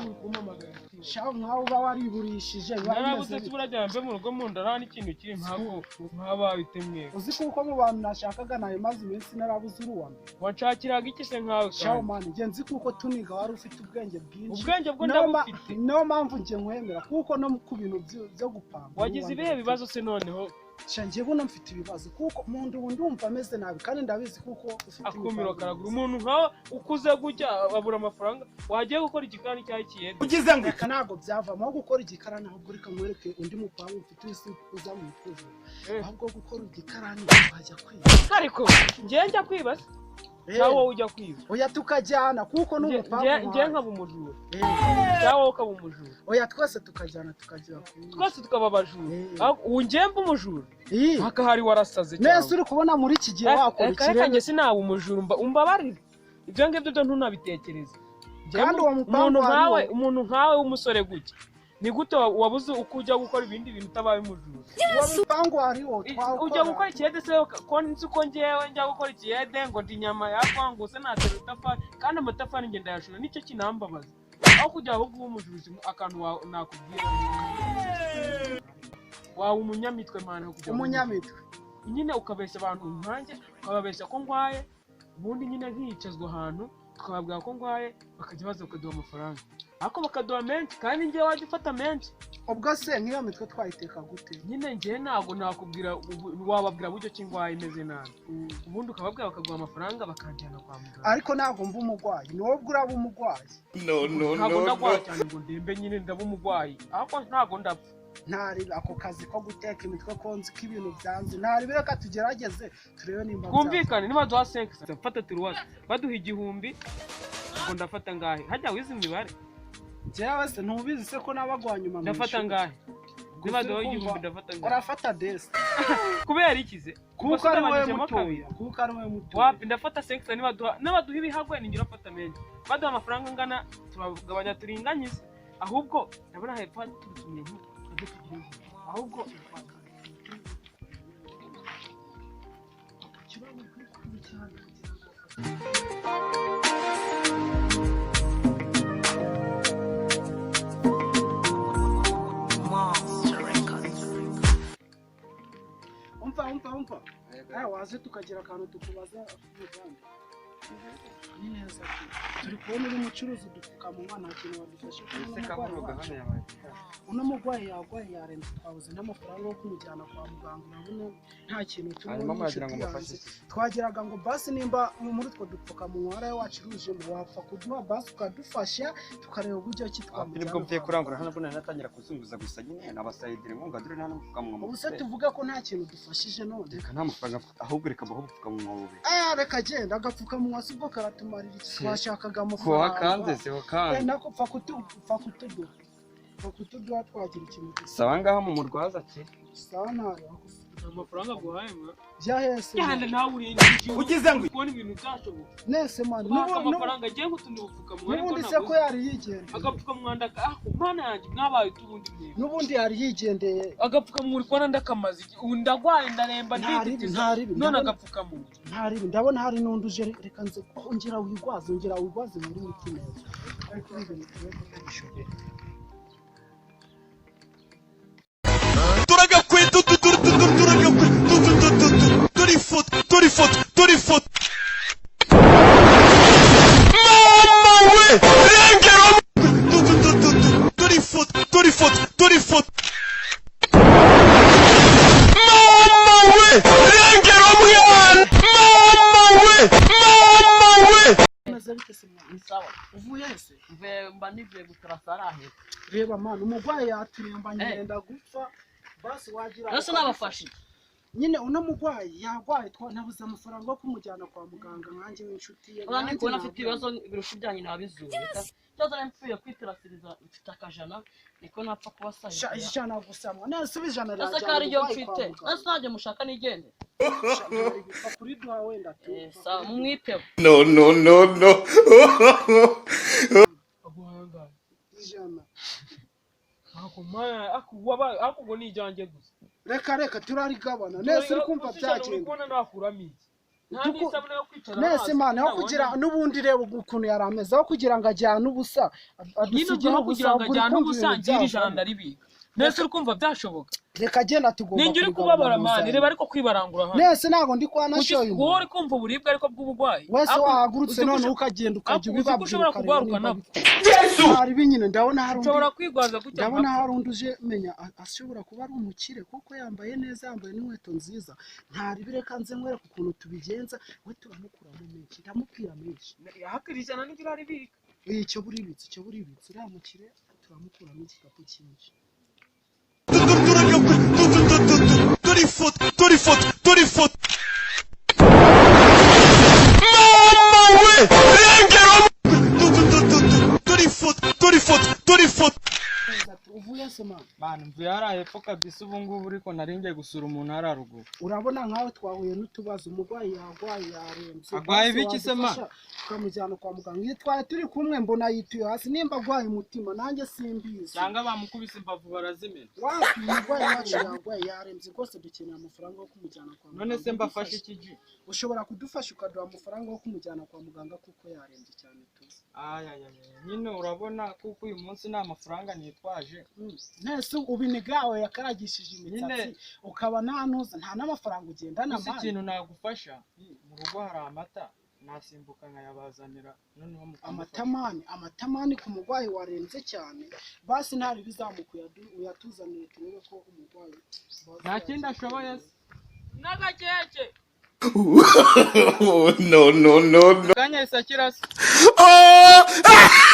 mwana. Kumpamagara. Shaho nkaho uba wariburishije biba bimeze Narabuze bite? Burajya mbe mu rugo mu nda nta n'ikintu kiri mpako nk'abaye mwe. Uzi kuko mu bantu nashakaga nawe maze iminsi narabuze uruwa mbere. Wanshakiraga iki se nkawe Shaho kandi? man, njye nzi kuko tuniga wari ufite ubwenge bwinshi. Ubwenge bwo Niyo ndabufite. Niyo mpamvu njye nkwemera kuko no ku bintu byo gupanga Wagize uruwa ibihe mbere. bibazo se noneho? Sha, njye buno mfite ibibazo kuko mu nda ubu ndumva ameze nabi kandi ndabizi kuko ufite Akumiro imipango karagura. myiza. Umuntu nkawe ukuze gutya abura amafaranga, wagiye gukora igikarani cyangwa ikiyede? Ugize ngo Reka, ntabwo byavamo aho gukora igikarani, ahubwo reka nkwereke undi mupangu mfite isi uza mu ikuzo. Ahubwo gukora igikarani wajya kwiba. Ariko njye njya kwiba se cyangwa wowe ujya kwiba? Oya, tukajyana kuko n'umupangu Njye wawe. nkaba umujura cyangwa wowe ukaba umujura? Oya, twese tukajyana tukagera ku Twese tukaba abajura. Ubu njye mba umujura? Ii. Hakahari warasaze Nese cyangwa? uri kubona muri iki gihe wakora Reka reka, ikirere? njye sinaba umujura, umbabarire, ibyo ngibyo byo ntunabitekereze. Njye Kandi uwo mupangu umuntu nkawe, hariho. umuntu nkawe w'umusore gutya, ni gute wabuze uko ujya gukora ibindi bintu utabaye umujura? Uwo mupangu hariho Ujya twawukora. gukora ikiyede se? Ko nzi ko ngewe njya gukora ikiyede ngo ndi inyama yakwanguse natera itafari, kandi amatafari ngenda yashora, nicyo kinambabaza. Aho kugira ahubwo ube umujuzi, akantu nakubwira, waba umunyamitwe man aho kugira ngo ube Umunyamitwe? Nyine ukabeshya abantu nkanjye, ukababeshya ko ndwaye, ubundi nyine nkicazwa ahantu tukababwira ko ndwaye, bakajya baza bakaduha amafaranga, ariko bakaduha menshi, kandi njyewe wajya ufata menshi. Ubwo se nk'iyo mitwe twayiteka gute? Nyine njyewe ntabwo nakubwira wababwira buryo ki ndwaye imeze nabi, ubundi ukababwira bakaguha amafaranga bakanjyana kwa muganga. Ariko ntabwo mba umurwayi, ni wowe ubwo uraba umurwayi. No, no, Ntabwo no, ndagwara no. cyane ngo ndembe, nyine ndaba umurwayi ariko ntabwo ndapfa. Ntari ako kazi ko guteka imitwe, ko nzi ko ibintu byanze, ntari, reka tugerageze turebe nimba byanze. Twumvikane, niba duha senkisi mfata turuwasi, baduha 1000 ubwo ndafata ngahe? Hajya wize imibare. Njyewe se ntubizi se ko nabagwa nyuma mu Ndafata ishuri? ngahe Gusa niba duha uri kumva 1000? Ndafata ngahe? Urafata desi. Kubera iki se? Kuko ari wowe Ugabanyijemo kabiri. mutoya, kuko ari wowe mutoya. Wapi, ndafata senkisi. Niba duha ibihagwe ninjye urafata menshi, baduha amafaranga angana turagabanya turinganyize. Ahubwo ndabona hepfo haturutse umuntu ajye kugira inzu. Ahubwo Monster Records. Umva, umva, umva. Aya, waze tukagira akantu tukubaza umugambi. Ni neza pe. Turi kubona uri mucuruzi udupfukamunwa, nta kintu wadufashe kuri uno murwayi wacu. Uno murwayi yarwaye yarembye, twabuze n'amafaranga yo kumujyana kwa muganga, urabona nta kintu tubona. Hanyuma mwagira ngo Inshuti mufashe yanjye. iki? Twagiraga ngo basi nimba muri utwo dupfukamunwa waraye wacurujemo, wapfa kuduha basi ukadufasha tukareba uburyo ki Hafi twamujyana nibwo mvuye kwa kurangura muganga. hano, mbona natangira kuzunguza gusa nyine nabasayidire ngo ngadure nta n'ubupfukamunwa Ubu se mufite. tuvuga ko nta kintu dufashije none? Reka, nta mafaranga mfite, ahubwo reka mbahe ubupfukamunwa bubiri. Ah, reka genda, agapfukamunwa si bwo karatumarira iki? Twashakaga Ko amafaranga. wakanze se wakanze? Nako pfa kutuduha, pfa kutuduha twagira ikintu dusa. Sawa, ngaha mu murwaza ki. Sawa, ntayo. Amafaranga aguhaye mwa? Byahese. Cyane, nawe urinjije. Ugize ngo Kubona ibintu byashoboka. Nese man, Baka amafaranga agiye gutunda ubupfukamunwa ariko n'ubundi se ko nabuze. yari yigendeye? Agapfukamunwa ndaka, ah, mana yanjye, mwabaye utubundi mwebwe. N'ubundi yari yigendeye. Agapfukamunwa uri kubona ndakamaze ubu, ndagwaye, ndaremba, Ntaribi, ndiditiza ntaribi, none agapfukamunwa. Ntaribi, ndabona hari n'undi uje, reka nze. Ongera wigwaze, ongera wigwaze muri miti neza, ariko ibi bintu tube tubishoboye. Turagakwita turagakwita turi foto, turi foto, turi foto. Mama we, rengero, turi foto, turi foto, turi foto. Mama we, rengero mwana, mama we, mama we. Bimeze bite se mwana? Ni sawa. Uvuye he se? Mvuye mba nivuye gutarasa hepfo. Reba man, umurwayi yaturembanye, Eh. yenda gupfa, basi wagira Ese nabafashe iki? Nyine uno murwayi yarwaye, nabuze amafaranga yo kumujyana kwa muganga nkanjye w'inshuti ye. Uriya ndi Nanjye kubona afite ntabwo- ibibazo birusha ibyanyu nabizuru. Ikibazo nari mpfuye kwitarasiriza mfite akajana niko ntapfa Sha, kubasahira. 100 gusa mwa, nasuba 100 Ese rirajyana ko ari ryo umurwayi kwa mfite? muganga. Ese ntajye mushaka nigende? Sha, ntari gupfa kuriduha wenda tu. Eh, sawa, mumwiteho. No, no, no, no. Aguhaye angahe? 100. Ako mana, ako wabaye, ako ngo ni ijyanjye gusa. Reka reka, turarigabana nese, uri kumva Gusa 100 uri byagenda. kubona nakuramo iki? Nta n'isabune yo kwicara. Nese man, aho kugira n'ubundi, reba ukuntu yari ameze, aho kugira ngo ajyane ubusa, Nyine ubwo adusigire aho ubusa, kugira ngo ubwo uri ajyane kumva ubusa, ibintu ngira 100 byavamo. Ndaribika. Nese uri kumva byashoboka? Reka agenda, tugomba Ninjye uri kurigabana kubabara man, muzanye. reba ariko kwibarangura hano. Nese ntabwo ndi kwa nashoye Wowe umuntu. uri kumva uburibwe ariko bw'uburwayi. Wese Ariko wahagurutse uzi ko noneho ukagenda ukajya ariko uzi ko ubibabwira, ushobora ukareba kurwaruka nimba nabwo. bikora. Hari binyine, ndabona hari undi. Nshobora kwigwaza gutya Ndabona nkapfa. hari undi uje, menya ashobora kuba ari umukire kuko yambaye neza, yambaye n'inkweto nziza. Ntaribi, reka nze nkwereke ukuntu tubigenza. We turamukuramo menshi, ndamubwira menshi. Hakiri 100 nibyo uraribika. Icyo buribitse, icyo buribitse, uriya mukire turamukuramo igikapu cyinshi. Dore ifoto, dore ifoto, dore ifoto. Mama we, rengera. Dore ifoto, dore ifoto, dore ifoto. Ati, uvuye se man? Man, mvuye hariya hepfo kabisa ubu ngubu, ariko nari ngiye gusura umuntu hariya ruguru. Urabona nkawe twahuye n'utubazo, umurwayi yarwaye, yarembye. Arwaye Basi ibiki se, man? wadufasha tukamujyana kwa muganga. Iyo twari turi kumwe mbona yituye hasi, nimba arwaye umutima nanjye simbizi. Cyangwa bamukubise imbavu barazimena. Wapi, umurwayi wacu yarwaye, yarembye rwose, dukeneye amafaranga yo kumujyana kwa muganga. None se mbafashe iki gi? Ushobora kudufasha ukaduha amafaranga yo kumujyana kwa muganga kuko yarembye cyane tuzi. Ayayaya, nyine urabona kuko uyu munsi nta mafaranga nitwaje. Nese ubu inigawe yakaragishije imisatsi Nyine- ukaba nta ntuza, nta n'amafaranga ugendana Gusa man? ikintu nagufasha, mu rugo hari amata, nasimbuka nkayabazanira noneho mukamufasha. Amata man, amata man, ku murwayi warembye cyane? Basi ntari bizamuka, uyatuzanire turebe ko umurwayi Nta kindi ashoboye se? N'agakeke. No, no, no, no. Kanya isakira se? Oh!